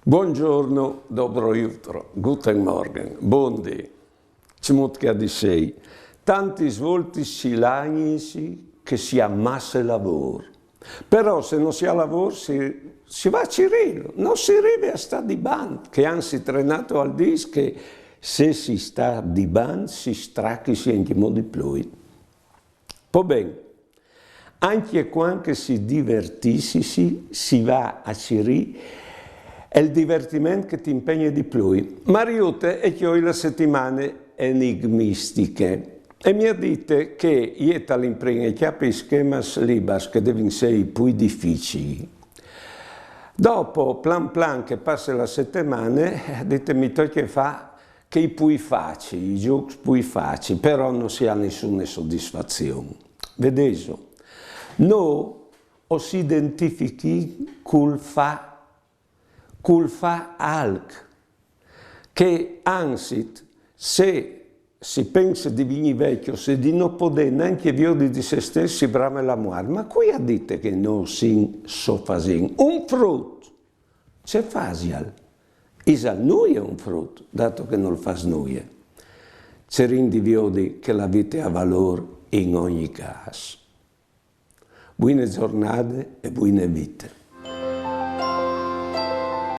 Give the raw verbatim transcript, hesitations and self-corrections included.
Buongiorno, dobro jutro, guten Morgen, bundì. Cemût che a dîs ei, tantis voltis si lagnisi che si à masse lavôr. Però se no si à lavôr si, si va a cirîlu, no si rive a stâ di bant, che anzit Renato al dîs che se si sta di bant si strachisi ancjemò di plui. Po ben, ancje cuant che si divertìsisi, si va a cirî, e il divertiment che ti impegne di plui. Mariute e je cjoi la setimane enigmistiche e mi à dite che jê tal imprin e cjape i schemas libars che a devin sei plui dificii. Dopo, plan plan che e passe la setimane, e à dite mi tocje fâ chei plui facii, i zûcs plui facii, però no si à nissune sodisfazion. Vedêso, nô o si identifichìn cul fâ, cul fâ alc, che anzit, se si pense di vignî vecjos e di no podê nancje viodi di se stes, si brame la muart. Ma cui à dite che nô o sin sofasint? Un frut, ce fasial? Isal nuie un frut, dato che nol fâs nuie? Cirìn di viodi che la vite e à valôr in ogni câs. Buine zornade e buine vite.